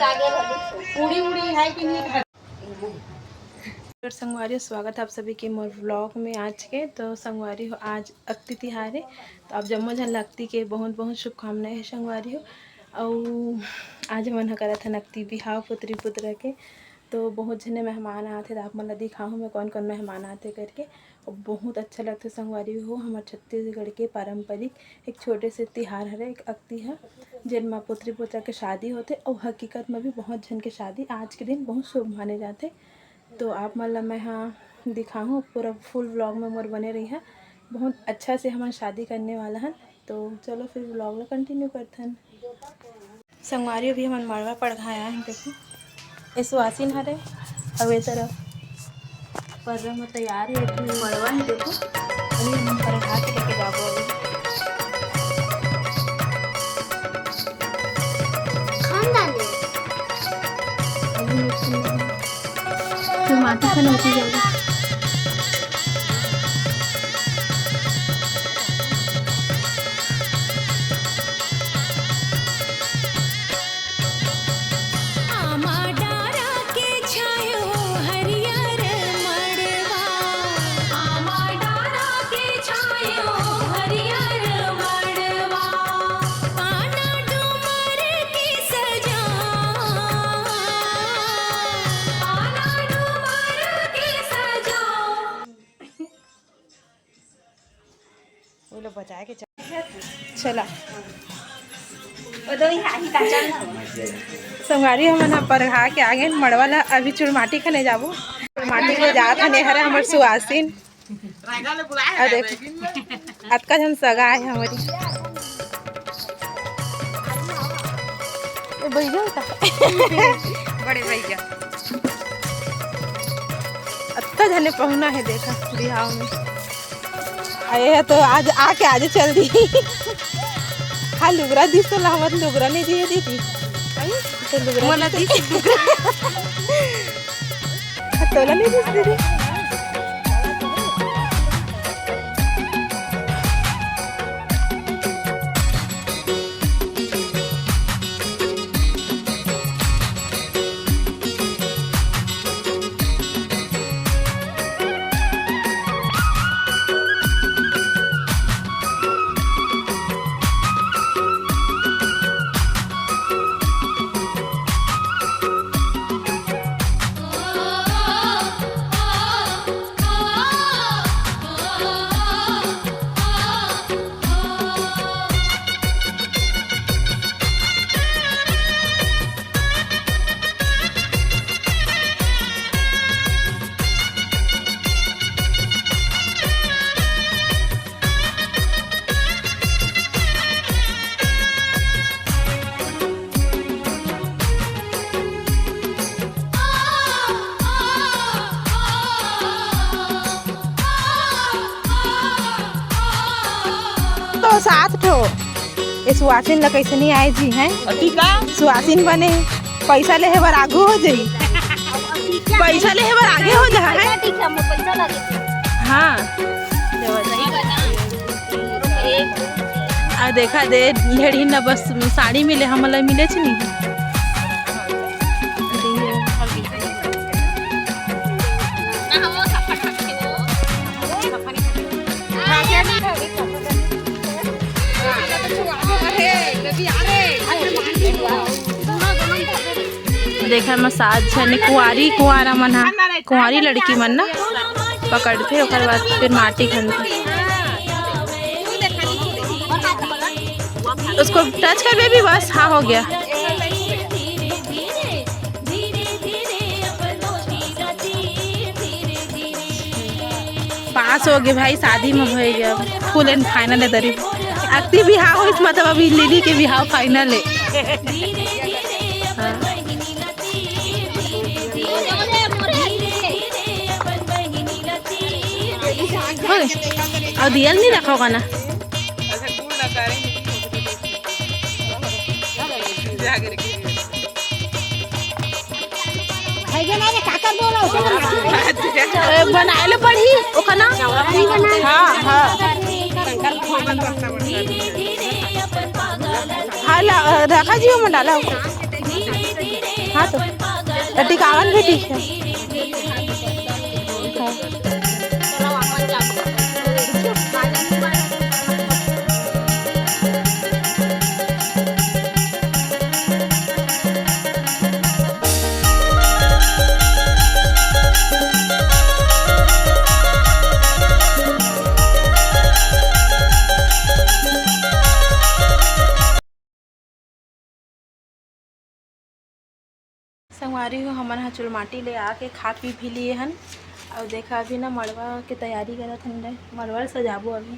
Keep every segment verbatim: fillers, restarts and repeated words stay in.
पूरी उड़ी है कि नहीं? और संगवारी हो, स्वागत है आप सभी के मोर व्लॉग में आज के। तो संगवारी हो, आज अक्ति तिहार है, तो आप जम्मो झन ला अक्ति के बहुत बहुत शुभकामनाएं है संगवारी हो। अउ आज हमन ह करत हन अक्ति बिहाव पुत्री पुत्रा के, तो बहुत झने मेहमान आथे, तो आप मन ला दिखाहूँ मैं कौन कौन मेहमान आथे करके। अउ बहुत अच्छा लगथे संगवारी हो, हमर छत्तीसगढ़ के पारंपरिक एक छोटे से तिहार हरे, एक अक्ति ह, जेन म पुत्री पुत्रा के शादी होथे अउ हकीकत म भी बहुत झन के शादी आज के दिन बहुत शुभ माने जाथे। तो आप मन ला मैं ह दिखाहूँ, पूरा फुल व्लॉग में मोर बने रही है। बहुत अच्छा से हमन शादी करने वाला हन, तो चलो फिर व्लॉग ला कंटिन्यू करथन। संगवारी, अभी हमन मड़वा पड़घाए आए हन। देखो, ये सुहासिन हरे, अउ ये तरफ पर्रा म तैयार है, अभी मड़वा है। देखो, अभी हमन पड़घा के लेके जाबो अभी। खानदानी। अभी फिर माटी खन होती जाएगी। आमा डारा के छायो हरियर मड़वा। आमा डारा के छायो हरियर मड़वा। पाना डूमर के सजा। पाना डूमर के सजा। वो लोग बचाए के चल-, चला। वो दो ही हाथी का चल ना। संगवारी, हमन ह परघा के आगे मड़वा ला अभी चुरमाटी खने जाबो। चुरमाटी ले जात हन, ये हरे हमर सुहासिन। अउ देख, अतका झन सगा आए हमरी। ए, भैया का? बड़े भैया। अतका झने पहुना है, देखा, बिहाव में। अरे, तो आज आके आज चल दी। हाँ, लुगरा दिस तो लावत, लुगरा नहीं दिए दीदी। तो लुगरा मोला दिस तो दिस लुगरा। तोला नहीं दिस दीदी। तो सात ठो। ये सुहासिन ला कैसे नहीं आए जी, हैं? अति का? सुहासिन बने, पैसा लेहे बर आगू हो जाई। पैसा लेहे बर आगे हो जा, हैं? पैसा ठीक है, मोर पैसा लगे। हाँ। आ देखा दे, ढेढ़ी न बस साड़ी मिले, हमला मिले छ नहीं। देखा, एमा सात झन कुंवारी, कुंवारा मन हा, कुंवारी लड़की मन ना पकड़थे, ओकर बाद फिर माटी खनथे। उसको टच कर बेबी, बस, हाँ, हो गया। पास हो गए भाई, शादी में हो गया, full and final है दरी। अक्ति बिहाव हो, इस मतलब अभी लिली के बिहाव final है। हाँ। और दियल नहीं रखा होगा ना? है जे ना रे, काका बोला, उसे बोला। ए, बनाए ले पड़ी, ओखना? हाँ, हाँ। हाँ, ला, रखा जी, वो में डाला। तो टिकावन भी ठीक है। संगवारी हो, हमन ह चुलमाटी ले आके खा पी भी लिए हन। अउ देखा, अभी ना मड़वा के तैयारी करत हन रे, मड़वा ल सजाबो अभी। ये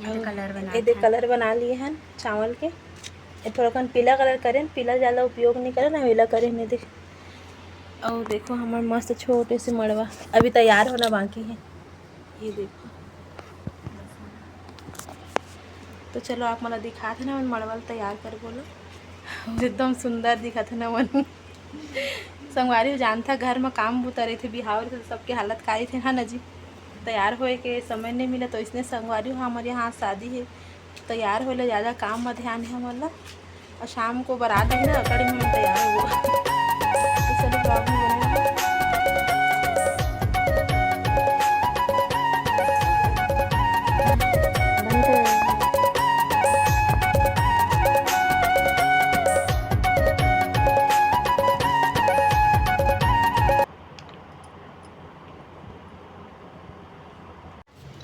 दे अउ कलर बना ये दे था। कलर बना लिए हन चावल के। ये थोड़ा कन पीला कलर करेन, पीला ज्यादा उपयोग नहीं करेन, हम एला करेन, ये देख। अउ देखो, हमर मस्त छोटे से मड़वा अभी तैयार होना बाकी है। ये देखो, तो चलो, आप मन ला दिखात हे ना, मन मड़वा ल तैयार कर बोलो, एकदम सुंदर दिखत हे ना मन। संगवारी हो, जानथा, घर म काम बूता रहिथे, बिहाव रहिथे, तो सबके हालत का रहिथे, हाँ ना जी। तैयार होए के समय नहीं मिला, तो इसने संगवारी हो, हमर यहाँ आज शादी है, तैयार होए ले ज्यादा काम म ध्यान है हमन ला। और शाम को बारात भी ना, कड़ी में तैयार हो। तो चलो, vlog में बने रहो।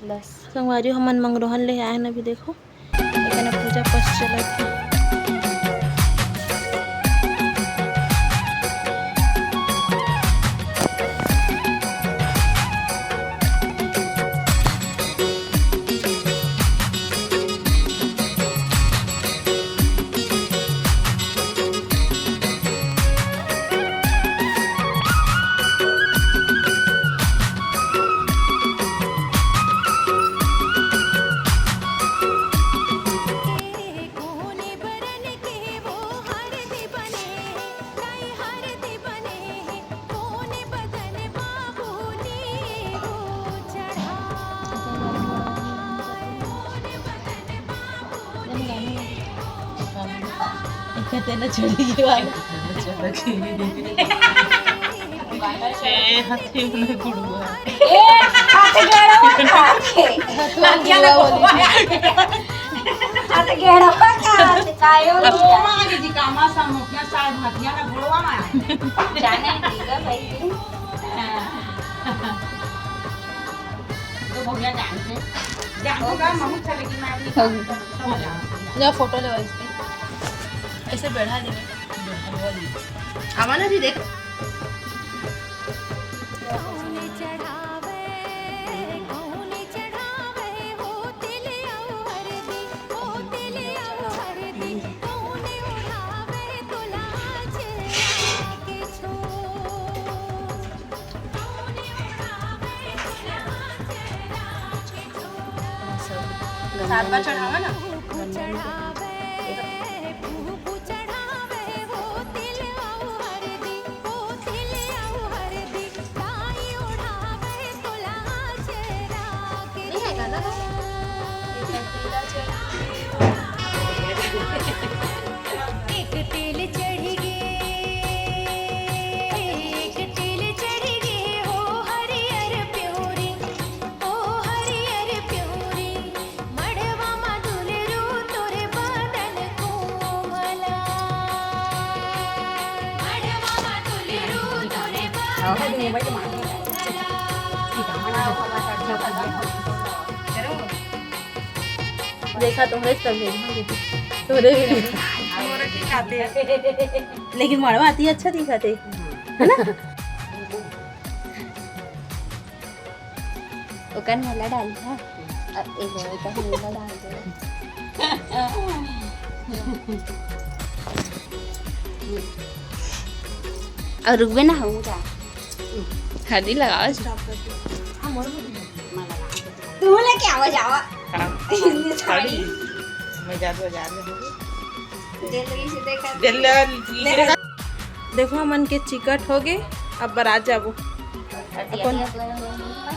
बस संगवारी, हमन मंगरोहन ले आए हन। अभी देखो, एकने पूजा पाठ चलत हे। तेला छोड़ी के वाला। ए, हाथी में गुड़ुआ। ए, हाथ गड़वा खाके। हाथिया ना बोली। हाथ गड़वा खाके, कायो अब लिया। माँ के जी कामा सा मोटिया साल हाथिया ना गोड़वा में आए। जाने दीगा भाई। तो भैया जान से। जान होगा, महू चलेगी, मैं अपनी हो गई। जा फोटो ले इसकी। ऐसे बैठा दे। आवा ना जी, देख। सात बार चढ़ावा ना। एक तेल चढ़ गे, एक तेल चढ़ गे हो हरियर प्योरी, ओ हरियर प्योरी। मड़वा म दुलरू तोर बदन कोमला। मड़वा म दुलरू तोर बदन कोमला। देखा, तोहरे सब भेज, हाँ, दीदी, तोहरे भी भेज। मोर की खाते। लेकिन मड़वा आती अच्छा दिखाते, है ना? ओकर मोला डाल दे, हाँ। अब एक बार ओकर मोला डाल दे। और रुकबे ना, हम जा। हल्दी लगाओ। तू लेके आवा जावा। हाँ। साड़ी। मैं जादू बाजार में होगी। जल्दी से देखा। जल्दी। देखो, हमन के चिकट हो गे, अब बरात जाबो। अपन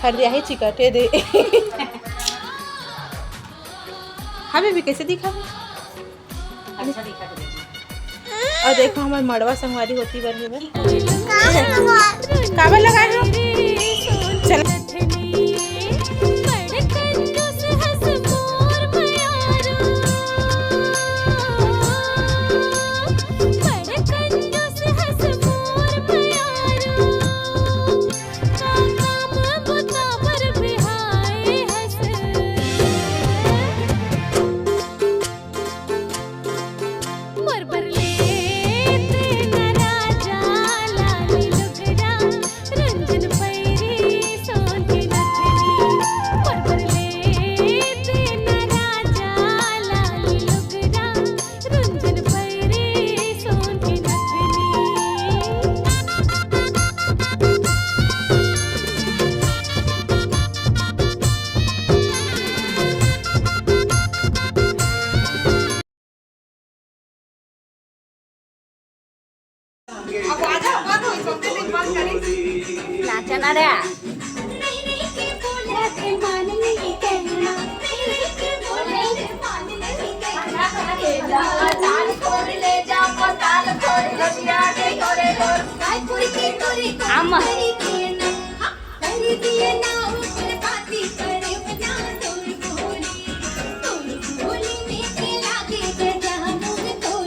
हरदिया ही चिकट हे दे। हाँ बेबी, कैसे दिखा? अच्छा दिखा तो देखो। अउ देखो, हमर मड़वा संगवारी होती बर हे बे। काबर लगाए हो? चल। मोर बर लेते न राजा लाली लुगरा, रंजन पैरी सोन के नथनी। मोर बर लेते न राजा लाली लुगरा, रंजन पैरी सोन के नथनी। नाचा ना रे। आमा।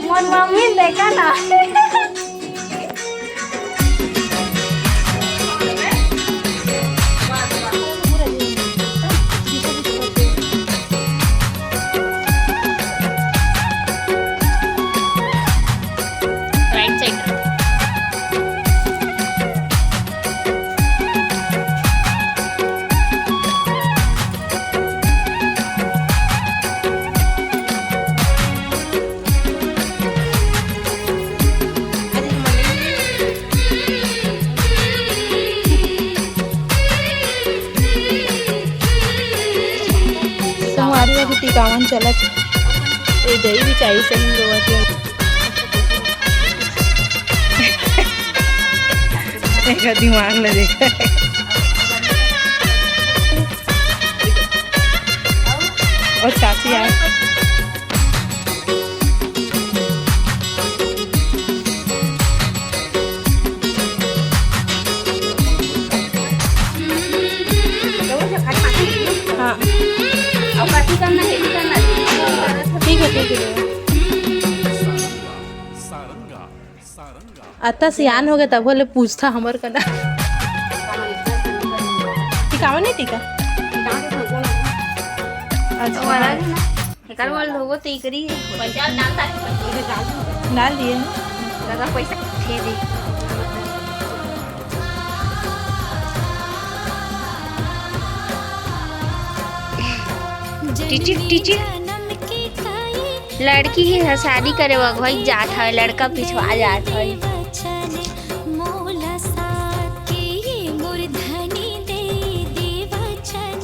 मोर मम्मी देखा ना। Right side. संगवारी अभी टिकावन चलत हे। ए दई भी चाही सही रोवत हे। एकर दिमाग ल देख। अउ चाची आए। हाँ। ठीक है, ठीक है। अत्ता सियान हो गए, तब ले पूछता हमर कना। टिकावा नहीं टिका? अच्छा। एकर बर धोबो त एकरी है। डाल दिए हैं। दादा पैसा दे दे। टिचिक, टिचिक। लड़की ही ह शादी करे बर अगुवाई जात हवे, लड़का पिछवा जात हवे। मोला साथ के ये मोर धनी दे दे वचन,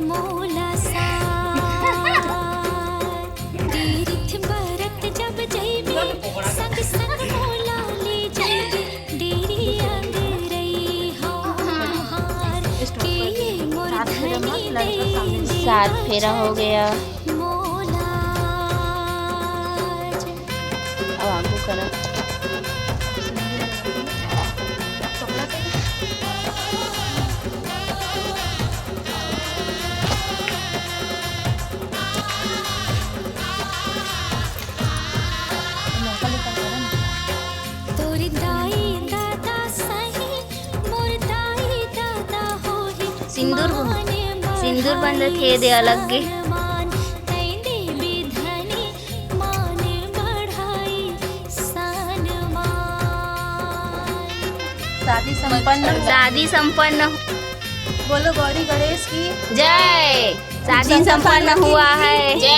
मोला साथ। तीर्थ बरत जब जइबे, संग संग मोला ले जइबे, डेरी अंगरई हमार के ये मोर धनी दे दे। सात फेरा हो गया। मोला अब आगू करा। तोर दाई दादा सही, मोर दाई दादा होही। सिंदूर, मान सिंदूर बंदत हे दे अलग गे। मान, तैं देबे धनी, मान बढ़ाई सान मान। शादी संपन्न हुआ। शादी संपन्न। बोलो गौरी गणेश की जय। शादी संपन्न हुआ है। जय।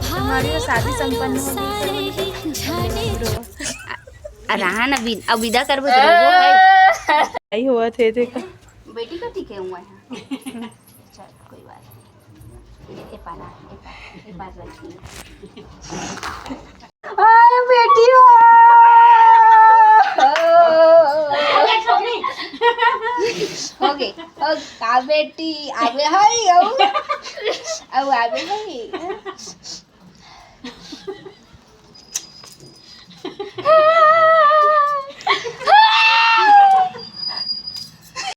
हमारी शादी संपन्न हो गई। अ, रहा ना, विद-, अब विदा करबो तो रोबो है। आई हुआ थे, देखा। बेटी का टिके हुआ है। चल, कोई बात नहीं। ए पाला, ए पाला, ए पाला रखिए। आय बेटी हो। हो गे, हो का बेटी, आबे हई, अउ, अउ आबे हई।